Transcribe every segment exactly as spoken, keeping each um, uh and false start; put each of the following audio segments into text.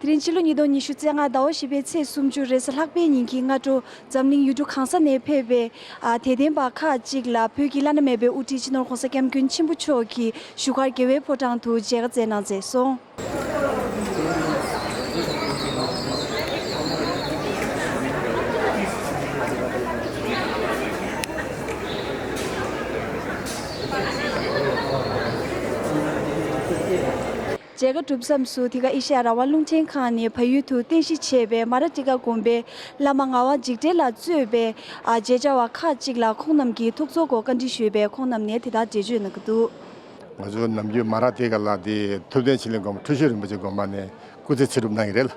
དེ་རིང་ཕྱི་ལོ་ཉིས་སྟོང་ཉི་ཤུ་རྩ་ལྔ་ཟླ་བ་བཞི་པའི་ཚེས་སུམ་ཅུ་རེས་གཟའ་ལྷག་པའི་ཉིན་གྱི་སྔ་དྲོ་འཛམ་གླིང་ཡུལ་གྲུ་གང་ས་ནས་ཕེབས་པའི་ཨ་དད་ལྡན་པ་ཁག་ཅིག་ལ་བོད་ཀྱི་བླ་ན་མེད་པའི་དབུ་ཁྲིད་སྤྱི་ནོར་༸གོང་ས་༸སྐྱབས་མགོན་ཆེན་པོ་མཆོག་གིས་བཞུགས་སྒར་རྒྱལ་བའི་ཕོ་བྲང་དུ་མཇལ་ཁ་བསྩལ་གནང་མཛད་སོང་། མཇལ་ཁ་གྲུབ་མཚམས་སུ་དེ་ག་ཨེ་ཤ་ཡ་རང་དབང་རླུང་འཕྲིན་ཁང་ནས་བལ་ཡུལ་དུ་རྟེན་གཞི་བྱས་པའི་མ་ར་ཏི་ཀ་དགོན་པའི་བླ་མ་ངག་དབང་འཇིགས་བྲལ་ལ་གཙོས་པའི་ཨ་མཇལ་བཅར་བ་ཁག་ཅིག་ལ་ཁོང་རྣམས་ཀྱིས་ཐུགས་ཚོར་སྐོར་བཀའ་འདྲི་ཞུས་པས། ཁོང་རྣམས་ནས་དེ་ལྟར་འགྲེལ་བརྗོད་གནང་གི་འདུག། ང་ཚོ་ནམ་རྒྱུན་མ་ར་ཏི་ཀ་ལ་དེ་ཐུབ་བསྟན་ཆོས་གླིང་དགོན་པ་ཁྲུ་ཤོད་རིན་པོ་ཆེ་དགོན་པ་ནས་སྐུ་ཚེ་ཚེ་སྒྲུབ་གནང་གི་རེད་ལ།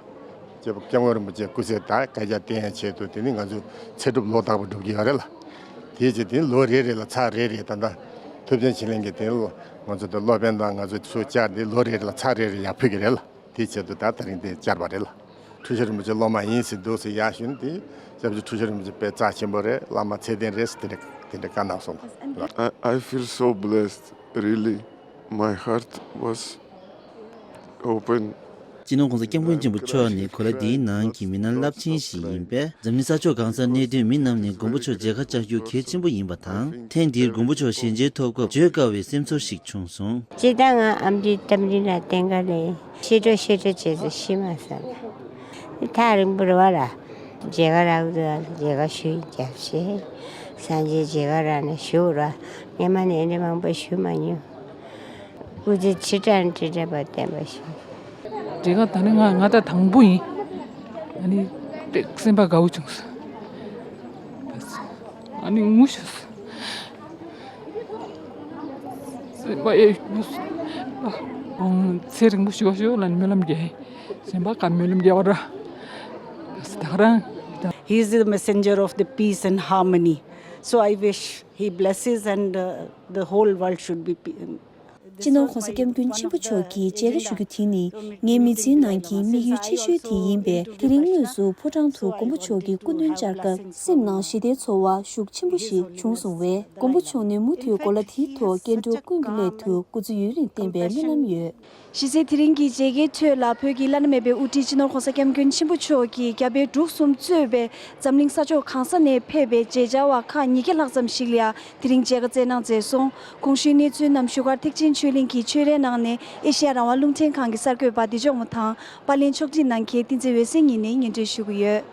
སྐྱབས་མགོན་རིན་པོ་ཆེ་སྐུ་ཚེ་དང་བསྐལ་བརྒྱར་བརྟན་ཡང་ཆེད་དུ་དེ་ནི་ང་ཚོ་ཚེ་སྒྲུབ་ལོ་རྟག་པར་སྒྲུབ་ཀྱི་ཡོད་རེད་ལ། དེའི་ཆེད་དེ་ལོ་རེ་རེ་ལ་ཚར་རེ་རེ་ད་ལྟ་ཐུབ་བསྟན་ཆོས་གླིང་གི་དེ་ལ་ང་ཚོ་དེ་སློབ་དཔོན་དང་ང་ཚོ་ཚུར་བཅར་ཏེ་ལོ་རེ་རེ་ལ་ཚར་རེ་རེ་ཡར་ཕུལ་གྱི་རེད་ལ། དེའི་ཆེད་དུ་ད་དེ་རིང་དེ་བཅར་བ་རེད་ལ། ཁྲུ་ཤོད་རིན་པོ་ཆེ་སློབ་མ་ཡིན་ཟེར་འདུག་ཟེར་ཡར་ཞུས་ནས་དེ་སྐྱབས་རྗེ་ཁྲུ་ཤོད་རིན་པོ་ཆེ་དཔེ་རྩ་ཆེན་པོ་རེད། བླ་མ་ཚད་ལྡན་རེད་ཟེར་དེ་འདྲ་དེ་འདྲ་བཀའ་གནང་སོང་ལ། I, I feel so blessed, really. My heart was open. སྤྱི་ནོར་༸གོང་ས་༸སྐྱབས་མགོན་ཆེན་པོ་མཆོག་ནི་གོ་ལ་འདིའི་ནང་གི་མི་སྣ་རླབས་ཆེན་ཞིག་ཡིན་པས། འཛམ་གླིང་ས་ཕྱོགས་གང་སར་གནས་སྡོད་མི་རྣམས་ནས་མགོན་པོ་མཆོག་མཇལ་ཁ་བཅར་རྒྱུ་གལ་ཆེན་པོ་ཡིན་པ་དང་། ཐེངས་འདིར་མགོན་པོ་མཆོག་ཞལ་མཇལ་ཐོབ་སྐབས་བརྗོད་དཀའ་བའི་སེམས་ཚོར་ཞིག་བྱུང་སོང་། སྤྱིར་བཏང་ང་ཨམ་ཆི་ཏམ་རིན་ལ་བསྟེན་ག་ལས་ཤི་འགྲོ་ཤི་འགྲོ་བྱས་ཏེ་ཤི་མ་སོང་ལ། ཐག་རིང་པོ་རེད་བ་ལ། མཇལ་ཁ་རག་འདུག་ལ་མཇལ་ཁ་ཞུ་ཡིན་རྒྱབ་ཤེས། སངས་རྒྱས་མཇལ་ཁ་རག་ནས་ཞུ་ར། སྔས་མ་ནས་འདི་མང་པོ་ཞུ་མ་མྱོང་། སྐུ་ཚེ་ཁྲི་ཕྲག་ཁྲི་ཕྲག་བར་བརྟན་པར་ཤོག། དེ་ག་ད་ནི་ང་ང་ད་དང་པོ་ཡིན། ཨ་ནི་དཔེ་སེམས་པ་དགའ་བོ་བྱུང་སོང་། ཨ་ནི་ངུ་ཤོག་སོང་། སེམས་པ་ཨེ་ངུ་སོང་། ཨ་ཚེ་རིང་པོ་ཞུ་བ་ཞུ་ལ་ནི་སྨོན་ལམ་རྒྱག་ཡིན། སེམས་པ་དགའ་སྨོན་ལམ་རྒྱག་པ་ར། ད་རང་། He is the messenger of the peace and harmony. So I wish he blesses and uh, the whole world should be pe- སྤྱི་ནོར་༸གོང་ས་༸སྐྱབས་མགོན་ཆེན་པོ་མཆོག་གིས་མཇལ་ཁ་ཞུ་རྒྱུ་དེ་ནི་ངའི་མི་ཚེའི་ནང་གི་དམིགས་ཡུལ་ཆེ་ཤོས་དེ་ཡིན་པས། དེ་རིང་དངོས་སུ་ཕོ་བྲང་དུ་མགོན་པོ་མཆོག་གི་སྐུ་མདུན་བཅར་སྐབས་སེམས་ནང་ཞི་བདེའི་ཚོར་བ་ཤུགས་ཆེན་པོ་ཞིག་བྱུང་སོང་བས། མགོན་པོ་མཆོག་ནས་མུ་མཐུད་གོ་ལ་དེའི་ཐོག་སྐྱེ་འགྲོ་ཀུན་གྱི་སླད་དུ་སྐུ་ཚེ་ཡུན་རིང་བརྟན་པའི་སྨོན་ལམ་ཡོད། གཞི་རྩའི་དེ་རིང་གི་མཇལ་ཁའི་ཁྲོད་ལ་བོད་ཀྱི་བླ་ན་མེད་པའི་དབུ་ཁྲིད་སྤྱི་ནོར་༸གོང་ས་༸སྐྱབས་མགོན་ཆེན་པོ་མཆོག་གིས་རྒྱ་བལ་འབྲུག་གསུམ་གཙོས་པའི་འཛམ་གླིང་ས་ཕྱོགས་གང་ས་ནས་ཕེབས་པའི་མཇལ་བཅར་བ་ཁག་ཉིས་བརྒྱ་ལྷག་ཙམ་ཞིག་ལ་ཡང་དེ་རིང་མཇལ་ཁ་བསྩལ་གནང་མཛད་སོང་། གོང་ཞུས་གནས་ཚུལ་རྣམས་བཞུགས་སྒར་ཐེག་ཆེན་ཆོས་གླིང་གི་ཆོས་རའི་ནང་ནས་ཨེ་ཤེ་ཡ་རང་དབང་རླུང་འཕྲིན་ཁང་གི་གསར་འགོད་པ་བདེ་མཆོག་མོ་དང་པར་ལེན་ཕྱོགས་སྒྲིག་གནང་མཁན་བསྟན་འཛིན་འོད་ཟེར་གཉིས་ནས་སྙན་སྒྲོན་ཞུ་གི་ཡོད།